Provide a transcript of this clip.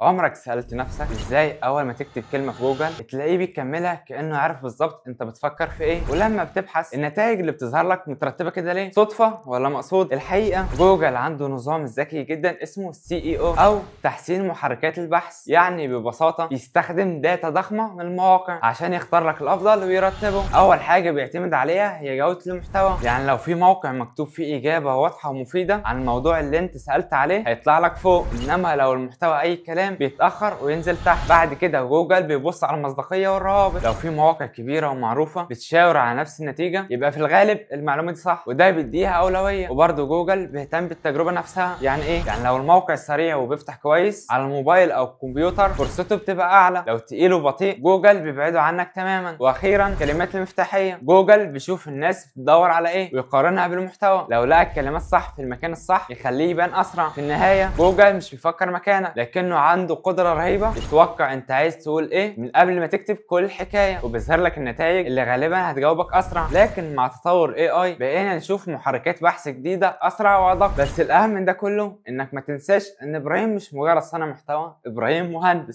عمرك سألت نفسك ازاي اول ما تكتب كلمة في جوجل تلاقيه بيكملها كأنه عارف بالظبط انت بتفكر في ايه؟ ولما بتبحث النتائج اللي بتظهر لك مترتبة كده ليه؟ صدفة ولا مقصود؟ الحقيقة جوجل عنده نظام ذكي جدا اسمه SEO او تحسين محركات البحث. يعني ببساطة بيستخدم data ضخمة من المواقع عشان يختار لك الافضل ويرتبه. اول حاجة بيعتمد عليها هي جودة المحتوى. يعني لو في موقع مكتوب فيه اجابة واضحة ومفيدة عن الموضوع اللي انت سألت عليه هيطلع لك فوق، انما لو المحتوى اي كلام بيتاخر وينزل تحت. بعد كده جوجل بيبص على المصداقية والروابط. لو في مواقع كبيرة ومعروفة بتشاور على نفس النتيجة يبقى في الغالب المعلومة دي صح، وده بيديها اولوية. وبرده جوجل بيهتم بالتجربة نفسها. يعني ايه؟ يعني لو الموقع سريع وبيفتح كويس على الموبايل او الكمبيوتر فرصته بتبقى اعلى، لو تقيل وبطيء جوجل بيبعده عنك تماما. واخيرا كلمات المفتاحيه، جوجل بيشوف الناس بتدور على ايه ويقارنها بالمحتوى، لو لقى الكلمات صح في المكان الصح يخليه يبان اسرع. في النهاية جوجل مش بيفكر مكانك، لكنه عنده قدرة رهيبة يتوقع انت عايز تقول ايه من قبل ما تكتب كل الحكاية، وبيظهر لك النتائج اللي غالبا هتجاوبك اسرع. لكن مع تطور AI بقينا نشوف محركات بحث جديدة اسرع وادق. بس الاهم من ده كله انك ما تنساش ان ابراهيم مش مجرد صانع محتوى، ابراهيم مهندس.